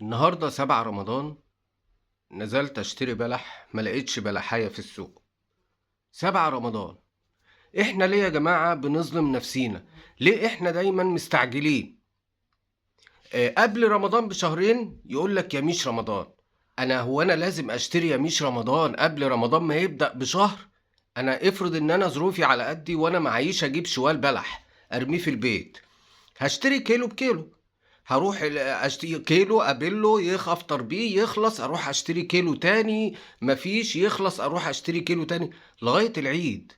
النهاردة 7 رمضان، نزلت اشتري بلح ما لقيتش بلحاية في السوق. 7 رمضان، احنا ليه يا جماعة بنظلم نفسينا؟ ليه احنا دايما مستعجلين؟ قبل رمضان بشهرين يقول لك يميش رمضان. هو انا لازم اشتري يميش رمضان قبل رمضان ما يبدأ بشهر؟ انا افرض ان انا ظروفي على قدي وانا معيش اجيب شوال بلح ارميه في البيت، هشتري كيلو بكيلو، هروح اشتري كيلو قابله يخفطر بيه يخلص، اروح اشتري كيلو تاني مفيش يخلص، اروح اشتري كيلو تاني لغاية العيد.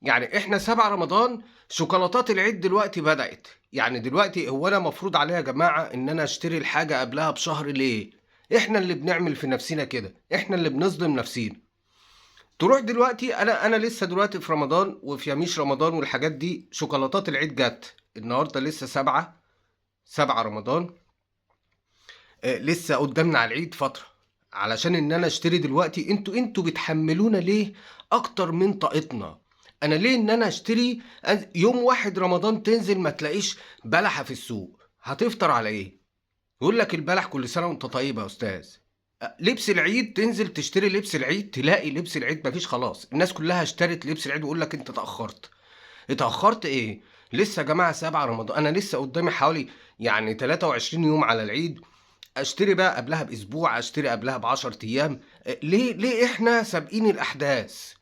يعني احنا 7 رمضان شوكولاتات العيد دلوقتي بدأت. يعني دلوقتي هو انا مفروض عليها يا جماعة ان انا اشتري الحاجة قبلها بشهر ليه؟ احنا اللي بنعمل في نفسنا كده، احنا اللي بنظلم نفسينا. تروح دلوقتي، انا لسه دلوقتي في رمضان وفي يميش رمضان والحاجات دي، شوكولاتات العيد جت النهارده لسه 7 رمضان، لسه قدامنا على العيد فترة علشان ان انا اشتري دلوقتي. انتوا بتحملونا ليه اكتر من طاقتنا؟ انا ليه ان انا اشتري يوم 1 رمضان تنزل ما تلاقيش بلحة في السوق، هتفطر على ايه؟ يقول لك البلح كل سنة وانت طيب يا استاذ. لبس العيد تنزل تشتري لبس العيد تلاقي لبس العيد مفيش، خلاص الناس كلها اشترت لبس العيد ويقول لك انت اتأخرت. اتأخرت ايه؟ لسه يا جماعة 7 رمضان، انا لسه قدامي حوالي 23 يوم على العيد، اشتري بقى قبلها باسبوع، اشتري قبلها ب10 ايام. ليه احنا سابقين الاحداث؟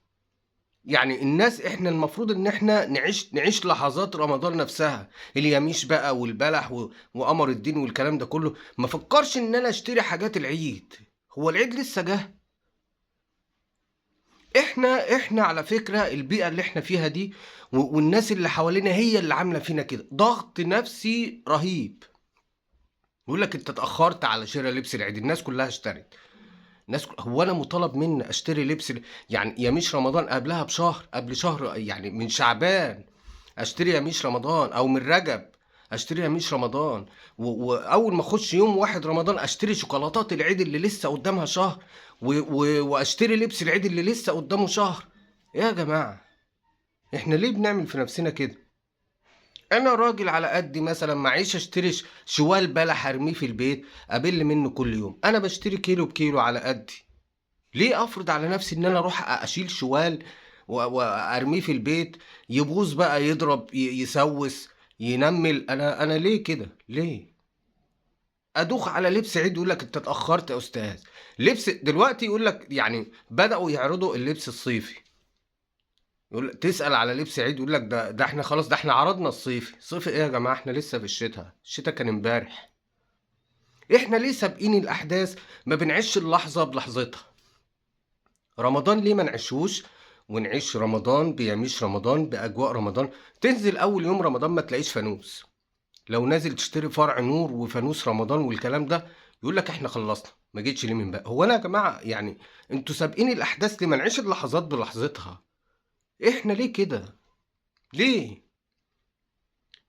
يعني الناس احنا المفروض ان احنا نعيش لحظات رمضان نفسها، اليميش بقى والبلح وقمر الدين والكلام ده كله. ما فكرش ان انا اشتري حاجات العيد، هو العيد لسه جه. احنا على فكرة البيئة اللي احنا فيها دي والناس اللي حوالينا هي اللي عاملة فينا كده، ضغط نفسي رهيب. يقول لك انت اتأخرت على شراء لبس العيد، الناس كلها اشترت. الناس هو انا مطالب مني اشتري لبس يعني يميش رمضان قبلها بشهر، قبل شهر يعني من شعبان اشتري يميش رمضان، او من رجب اشتري يميش رمضان، واول ما اخش يوم 1 رمضان اشتري شوكولاتات العيد اللي لسه قدامها شهر، واشتري لبس العيد اللي لسه قدامه شهر. يا جماعة احنا ليه بنعمل في نفسنا كده؟ انا راجل على قدي مثلا معيش اشتري شوال بلح ارميه في البيت ابل منه كل يوم، انا بشتري كيلو بكيلو على قدي. ليه افرض على نفسي ان انا اروح اشيل شوال وارميه في البيت يبوظ بقى، يضرب، يسوس، ينمل؟ انا ليه كده؟ ليه ادوخ على لبس عيد؟ يقول لك انت اتاخرت يا استاذ. لبس دلوقتي يقول لك بداوا يعرضوا اللبس الصيفي، يقول تسال على لبس عيد يقول لك ده احنا خلاص، ده احنا عرضنا الصيفي. صيفي ايه يا جماعه؟ احنا لسه في الشتاء، الشتاء كان امبارح. احنا ليه سابقين الاحداث؟ ما بنعيش اللحظه بلحظتها. رمضان ليه ما نعيشوش ونعيش رمضان بيميش رمضان باجواء رمضان؟ تنزل اول يوم رمضان ما تلاقيش فانوس، لو نازل تشتري فرع نور وفانوس رمضان والكلام ده يقول لك احنا خلصنا، ما جيتش ليه من بقى؟ هو انا يا جماعه انتوا سابقين الاحداث ليه؟ ما نعيش اللحظات بلحظتها. احنا ليه كده؟ ليه؟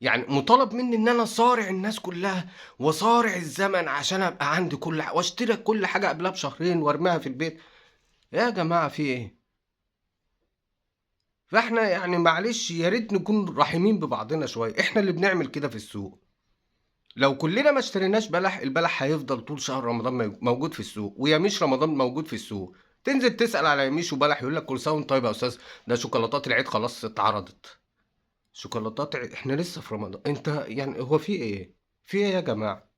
مطالب مني ان انا صارع الناس كلها وصارع الزمن عشان ابقى عندي كل حاجه واشتري كل حاجه قبلها بشهرين وارميها في البيت؟ يا جماعه في ايه؟ فاحنا معلش يا ريت نكون رحيمين ببعضنا شويه. احنا اللي بنعمل كده في السوق. لو كلنا ما اشتريناش بلح، البلح هيفضل طول شهر رمضان موجود في السوق، ويميش رمضان موجود في السوق. تنزل تسأل على يميش وبلح يقول لك كل سنة وانت طيب يا أستاذ، ده شوكولاتات العيد خلاص اتعرضت. شوكولاتات عيد، احنا لسه في رمضان. انت هو في ايه؟ في ايه يا جماعة؟